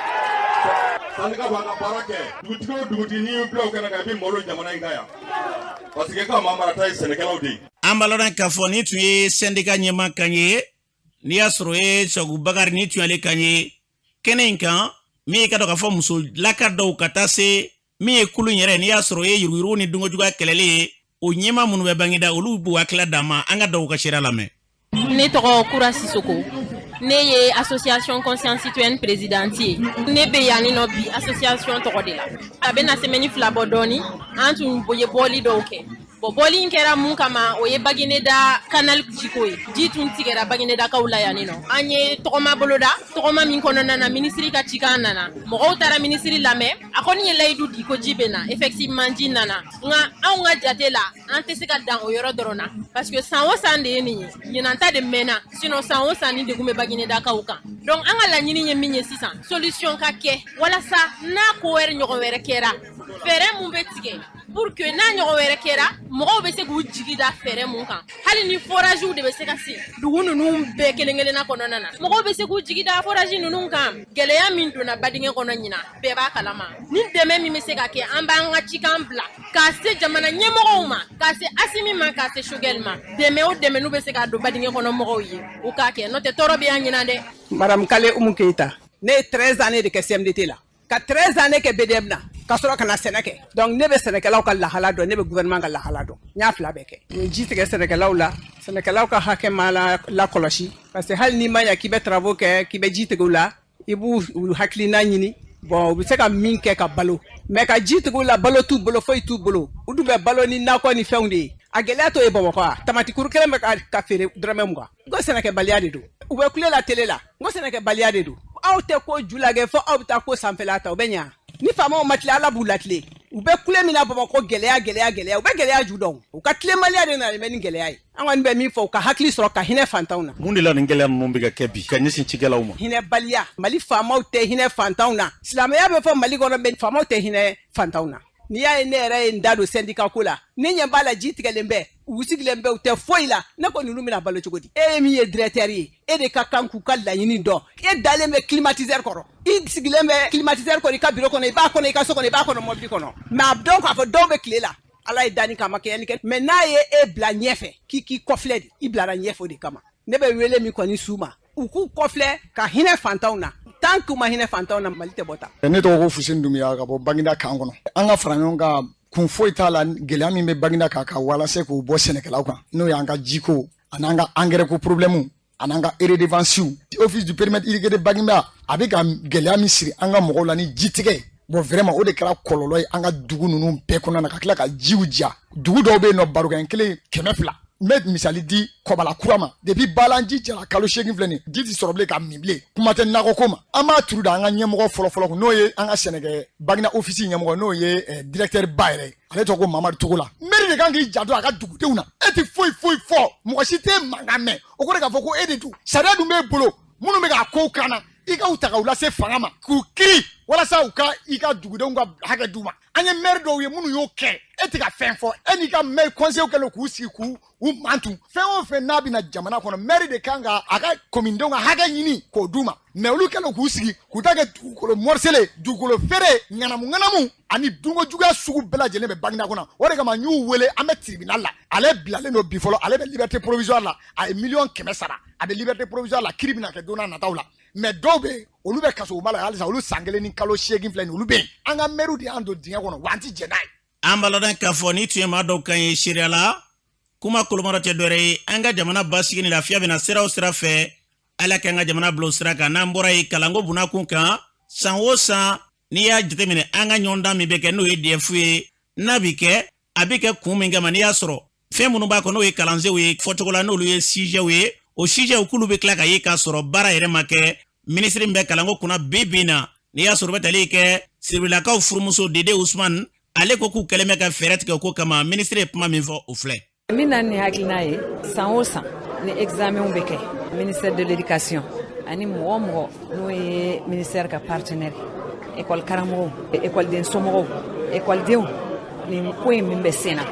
Syndicat b'a ka baara kɛ. Dugutigi o dugutigi, n'i y'i bila o kɛnɛ kan, i bɛ malo jamana in kan yan, parce que ka maa marata ye sɛnɛkɛlaw de ye. An b'a lɔn k'a fɔ nin tun ye syndicat ɲɛmaa kan ye, n'i y'a sɔrɔ o ye Sɔgu Bakari, nin tun y'ale kan ye kɛnɛ in kan. Min ye ka dɔn k'a fɔ musolaka dɔw ka taa se min ye kulu yɛrɛ, n'i y'a sɔrɔ o ye yuruguyurugu ni dunkojuguya kɛlɛli ye, o ɲɛmaa minnu bɛ Baginda, olu b'u hakilila d'an ma. An ka dɔw ka seereya lamɛn. Ne tɔgɔ Kura Sisoko, ne ye association conscience citoyenne présidente ye. Ne bɛ yan nɔ bi association tɔgɔ de la. A bɛna semaine 2 bɔ dɔɔni, an tun ye bɔli dɔw kɛ. Bon, bɔli in kɛra mun kama? O ye Bagineda canal jiko ye. Ji tun tigɛra Baginedakaw la yan nɔ. An ye tɔgɔma boloda, tɔgɔma min kɔnɔna na, minisiri ka cikan nana, mɔgɔw taara minisiri lamɛn. A kɔni ye layidu di ko ji bɛ na. Effectivement, ji nana, nka anw ka jate la, an tɛ se ka dan o yɔrɔ dɔrɔn na, parce que san o san de ye nin ye. Ɲinan ta de mɛnna, sinon san o san ni degun bɛ Baginedakaw kan. Donc an ka laɲini ye min ye sisan, solution ka kɛ walasa n'a ko wɛrɛ ɲɔgɔn wɛrɛ kɛra, fɛɛrɛ mun bɛ tigɛ pour que n'a ɲɔgɔn wɛrɛ kɛra, mɔgɔw bɛ se k'u jigi da fɛɛrɛ mun kan. Hali ni foragew de bɛ se ka sen dugu ninnu bɛɛ kelen kelenna kɔnɔna na, mɔgɔw bɛ se k'u jigi da forage ninnu kan. Gɛlɛya min donna badingɛ kɔnɔ ɲinan, bɛɛ b'a kalama. Ni dɛmɛ min bɛ se ka kɛ, an b'an ka cikan bila k'a se jamana ɲɛmɔgɔw ma, k'a se Asimi ma, k'a se Choguel ma. Dɛmɛ o dɛmɛ n'u bɛ se k'a don badingɛ kɔnɔ mɔgɔw ye, u k'a kɛ, n'o tɛ tɔɔrɔ bɛ yan ɲinan dɛ. Madame Kale Umu Keyita, ne ye 13 années de kɛ CMDT la, ka 13 années kɛ BDM na. Ka sɔrɔ ka na sɛnɛ kɛ. Donc ne bɛ sɛnɛkɛlaw ka lahala dɔn, ne bɛ gouvernement ka lahala dɔn. N y'a fila bɛɛ kɛ. U ye ji tigɛ sɛnɛkɛlaw la, sɛnɛkɛlaw ka hakɛ ma lakɔlɔsi. Parce que hali n'i ma ɲɛ k'i bɛ travaux kɛ, k'i bɛ ji tigɛ u la, i b'u hakilina ɲini. Bon, u bɛ se ka min kɛ ka balo. Mais ka ji tigɛ u la, balo t'u bolo, foyi t'u bolo. U dun bɛ balo ni nakɔ ni fɛnw de ye. A gɛlɛya t'o ye Bamakɔ wa? Tamati kuru kelen bɛ ka feere dɔrɔmɛ 20. N ko sɛnɛkɛbaliya de don. U bɛ kule la télé la. N ko sɛnɛkɛbaliya de don. Aw tɛ ko ju lajɛ fo aw bɛ taa ko sanfɛla ta, o bɛ ɲa. Ni faamaw ma tilen, Ala b'u latilen. U bɛ kule min na Bamakɔ, gɛlɛya, gɛlɛya, gɛlɛya, u bɛ gɛlɛya ju dɔn. U ka tilenbaliya de nana bɛ ni gɛlɛya ye. An kɔni bɛ min fɔ, u ka hakili sɔrɔ ka hinɛ fantanw na. Mun de la nin gɛlɛya ninnu bɛ ka kɛ bi ka ɲɛsin cikɛlaw ma? Hinɛbaliya. Mali faamaw tɛ hinɛ fantanw na. Silamɛya bɛ fɔ Mali kɔnɔ, mais faamaw tɛ hinɛ fantanw na. N'i y'a ye ne yɛrɛ ye n da don syndicat ko la, ne ɲɛ b'a la ji tigɛlen bɛ, u sigilen bɛ, u tɛ foyi la. Ne ko ninnu bɛna balo cogo di? E ye min ye directeur ye, e de ka kan k'u ka laɲini dɔn. E dalen bɛ climatiseur kɔrɔ, i sigilen bɛ climatiseur kɔrɔ i ka bureau kɔnɔ, i b'a kɔnɔ i ka so kɔnɔ, i b'a kɔnɔ mobili kɔnɔ. Mais a dɔn k'a fɔ dɔw bɛ tile la, Ala ye danni kama kɛɲɛni kɛ. Mais n'a ye e bila ɲɛfɛ k'i k'i kɔfilɛ de, i bilara ɲɛfɛ o de kama. Ne bɛ wele min kɔni s'u ma, u k'u kɔfilɛ ka hinɛ fantanw na. Tant k'u ma hinɛ fantanw na, Mali tɛ bɔ tan. Ne tɔgɔ ko Fuseni Dunbiya ka bɔ Baginda camp kɔnɔ. An ka fara ɲɔgɔn kan, kun foyi t'a la gɛlɛya min bɛ Baginda kan ka walasa k'o bɔ sɛnɛkɛlaw kan, n'o y'an ka jiko an'an ka engrais ko problème an'an ka redevance. Office du périmètre irrigué de Baginda a bɛ ka gɛlɛya min siri an ka mɔgɔw la ni jitigɛ, bon vraiment o de kɛra kɔlɔlɔ ye an ka dugu ninnu bɛɛ kɔnɔna na, ka tila ka jiw ja. Dugu dɔw bɛ yen nɔ, barokɛ kelen 200. N bɛ misali di Kɔbala kura ma. Depuis balanji jara kalo 8 filɛ nin, ji tɛ sɔrɔ bilen ka min bilen, kuma tɛ nakɔko ma. An b'a turu da an ka ɲɛmɔgɔ fɔlɔfɔlɔ kun, n'o ye an ka sɛnɛkɛ Baginda office ɲɛmɔgɔ, n'o ye directeur ba yɛrɛ ye, ale tɔgɔ ko Mamadu Togola. Maire de kan k'i janto a ka dugudenw na. E tɛ foyi foyi fɔ, mɔgɔ si tɛ mankan mɛn, o kɔrɔ k'a fɔ ko e de don. Sariya dun b'e bolo, minnu bɛ k'a kow kan na, i k'u ta k'u lase fanga ma k'u kiri walasa u ka i ka dugudenw ka hakɛ d'u ma. An ye maire dɔw ye minnu y'o kɛ, e tɛ ka fɛn fɔ. E n'i ka maire conseil kɛlen k'u sigi k'u u mantu. Fɛn o fɛn n'a bɛna jamana kɔnɔ, maire de kan ka a ka kominidenw ka hakɛ ɲini k'o d'u ma. Mais olu kɛlen k'u sigi k'u ta kɛ dugukolo morcelé, dugukolo feere, ŋanamu ŋanamu ani dunko juguya sugu bɛɛ lajɛlen bɛ Baginda kɔnɔ. O de kama n y'u wele, an bɛ tribunal la. Ale bilalen don bi fɔlɔ, ale bɛ liberté provisoire la, a ye 100 000 000 sara, a bɛ liberté provisoire la, kiiri bɛna kɛ don n'a nataw la. Mais dɔw bɛ yen, olu bɛ kasoba la halisa, olu san 1 ni kalo 8 filɛ nin, olu bɛ yen. An ka maire de y'an don dingɛ kɔnɔ, wa an ti jɛn n'a ye. An b'a ladɔn k'a fɔ ni tun ye maa dɔw kan ye seereya la. Kuma kolomara tɛ dɔwɛrɛ ye, an ka jamana basigi ni lafiya bɛna sira o sira fɛ, Ala k'an ka jamana bila o sira kan. N'an bɔra yen, kalanko bunakun kan, san o san n'i y'a jateminɛ, an ka ɲɔgɔndan min bɛ kɛ, n'o ye DEF ye, n'a bɛ kɛ, a bɛ kɛ kun min kama, n'i y'a sɔrɔ fɛn minnu b'a kɔnɔ, n'o ye kalansenw ye fɔcogo la, n'olu ye sujetw ye, o sujetw k'olu bɛ tila ka ye k'a sɔrɔ baara yɛrɛ ma kɛ. Minisiri min bɛ kalanko kunna bi bi in na, n'i y'a sɔrɔ bɛ tali kɛ Siribilakaw furumuso Dede Usman, ale ko k'u kɛlen bɛ ka fɛɛrɛ tigɛ o ko kama. Minisiri ye kuma min fɔ, o filɛ. Min na ni hakilina ye, san o san ni examenw bɛ kɛ, ministère de l'éducation ani mɔgɔ o mɔgɔ n'o ye ministère ka partenaire, école karamɔgɔw, écoleden somɔgɔw, écoledenw, nin ko in min bɛ sen na,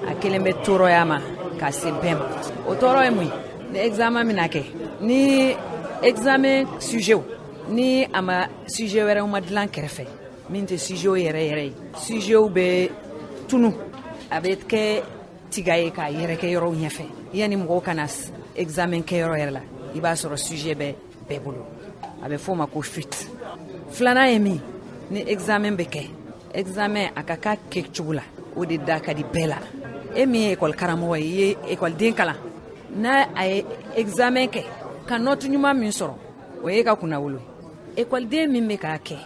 a kelen bɛ tɔɔrɔya ma ka se bɛɛ ma. O tɔɔrɔ ye mun ye? Ni examen bɛna kɛ, ni examen sujetw ni a ma sujet wɛrɛw ma dilan kɛrɛfɛ min tɛ sujetw yɛrɛ yɛrɛ ye, sujetw bɛ tunu, a bɛ kɛ tiga ye k'a yɛrɛkɛ yɔrɔw ɲɛfɛ. Yanni mɔgɔw ka na examen kɛ yɔrɔ yɛrɛ la, i b'a sɔrɔ sujet bɛ bɛɛ bolo, a bɛ f'o ma ko fuite. Filanan ye min, ni examen bɛ kɛ, examen a ka k'a kɛcogo la, o de da ka di bɛɛ la. E min ye ekɔli karamɔgɔ ye, i ye ekɔliden kalan, n'a a ye examen kɛ ka note ɲuman min sɔrɔ, o ye ka kunnawolo ye. Ekɔliden min bɛ k'a kɛ,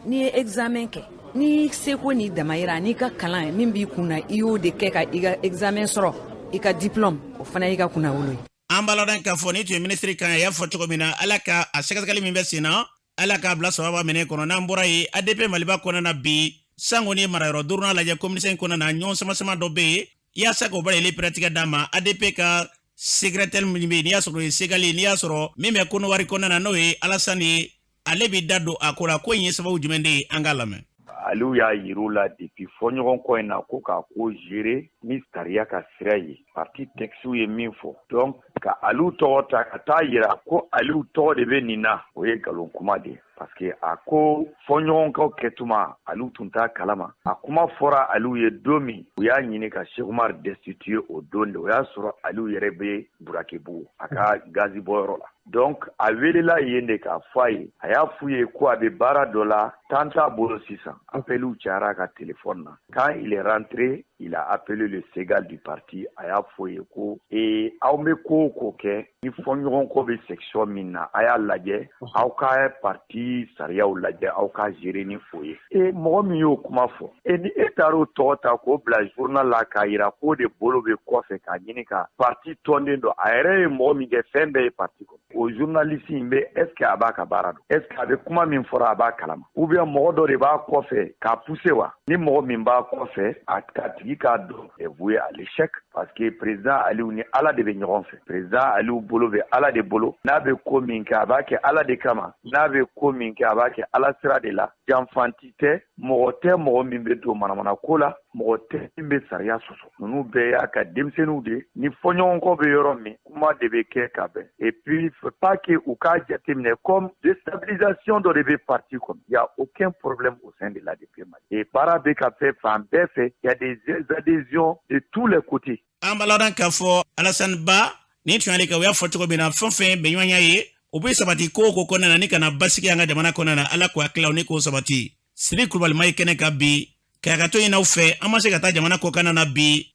n'i ye examen kɛ, n'i seko n'i damayira n'i ka kalan min b'i kun na, i y'o de kɛ ka i ka examen sɔrɔ, i ka diplôme, o fana y'i ka kunnawolo ye. An b'a ladɔn k'a fɔ ni tun ye minisiri kan ye, a y'a fɔ cogo min na, Ala ka a sɛgɛsɛgɛli min bɛ sen na, Ala k'a bila sababa minɛ kɔnɔ. N'an bɔra yen, ADP Maliba kɔnɔna na bi, sango ni marayɔrɔ duurunan lajɛ commune cinq kɔnɔna na, ɲɔgɔn sama-sama dɔ bɛ yen yaasa k'o bɛɛ lajɛlen pɛrɛtigɛ d'a ma. ADP ka secrétaire min bɛ yen, n'i y'a sɔrɔ o ye Segali, n'i y'a sɔrɔ min bɛ Kɔnɔwari kɔnɔna na, n'o ye Alasani ye, ale bɛ da don a ko la. Ko in ye sababu jumɛn de ye? An k'a lamɛn. Aliw y'a yir'u la depuis fɔɲɔgɔnkɔ in na ko k'a ko gérer ni sariya ka sira ye, parti textew ye min fɔ. Donc ka Aliw tɔgɔ ta ka taa yira ko Aliw tɔgɔ de bɛ nin na, o ye nkalon kuma de ye, parce que a ko fɔɲɔgɔnkɔ kɛtuma, Aliw tun t'a kalama. A kuma fɔra Aliw ye don min, u y'a ɲini ka Cheikh Umar destituer o don de, o y'a sɔrɔ Aliw yɛrɛ bɛ Burakebugu a ka gazi bɔyɔrɔ la. Donc a welela yen de k'a fɔ a ye, a y'a f'u ye ko a bɛ baara dɔ la, temps t'a bolo sisan. Appeliw cayara a ka téléphone na. Quand il est rentré, il a appelé le Ségal du parti, a y'a f'o ye ko ee aw bɛ ko o ko kɛ, ni fɔɲɔgɔnkɔ bɛ section min na, a y'a lajɛ, aw ka parti sariyaw lajɛ, aw ka gérer ni o ye. E mɔgɔ min y'o kuma fɔ, e ni e taar'o tɔgɔ ta k'o bila journal la k'a yira k'o de bolo bɛ kɔfɛ k'a ɲini ka parti tɔnden dɔ, a yɛrɛ ye mɔgɔ min kɛ fɛn bɛɛ ye parti kɔnɔ, o journaliste in bɛ, est ce que a b'a ka baara dɔn? Est ce que a bɛ kuma min fɔra, a b'a kalama? Ou bien mɔgɔ dɔ de b'a kɔfɛ k'a pousser wa? Ni mɔgɔ min b'a kɔfɛ, a ka tigi k'a dɔn est voué à l'échec, parce que président Aliou ni Ala de bɛ ɲɔgɔn fɛ. Président Aliou bolo bɛ Ala de bolo. N'a bɛ ko min kɛ, a b'a kɛ Ala de kama. N'a bɛ ko min kɛ, a b'a kɛ Ala sira de la. Janfanti tɛ, mɔgɔ tɛ mɔgɔ min bɛ don manamana ko la, mɔgɔ tɛ min bɛ sariya sɔsɔ. Ninnu bɛɛ y'a ka denmisɛnninw de. Ni fɔɲɔgɔnkɔ bɛ yɔrɔ min, kuma de bɛ kɛ ka bɛn. Et puis faut pas que u k'a jateminɛ comme déstabilisation dɔ de bɛ parti kɔnɔ. Il y a aucun problème au sein de l'ADP Mali et baara bɛ ka kɛ fan bɛɛ fɛ. Il y a des adhésions de tous les côtés. An b'a ladɔn k'a fɔ Alasani Ba nin tun y'ale ka, u y'a fɔ cogo min na, fɛn fɛn bɛnɲɔgɔnya ye, o bɛ sabati ko o ko kɔnɔna na ni ka na basigi an ka jamana kɔnɔna na, Ala k'o hakililaw ni k'o sabati. Siri Kulubali ma ye kɛnɛ kan bi ka ka to ɲini aw fɛ. An ma se ka taa jamana kɔkanna na bi.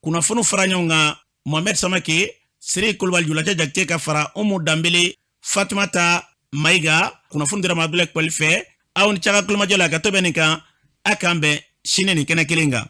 Kunnafoniw fara ɲɔgɔn kan, Mohamɛd Samake, Siri Kulubali, Julajɛ Jakite ka fara Umu Danbele, Fatumata Mayiga. Kunnafoni dira ma Abdulayi Kulubali fɛ. Aw ni ca ka kulomajɔ la ka to bɛ nin kan. A k'an bɛn sini nin kɛnɛ kelen kan.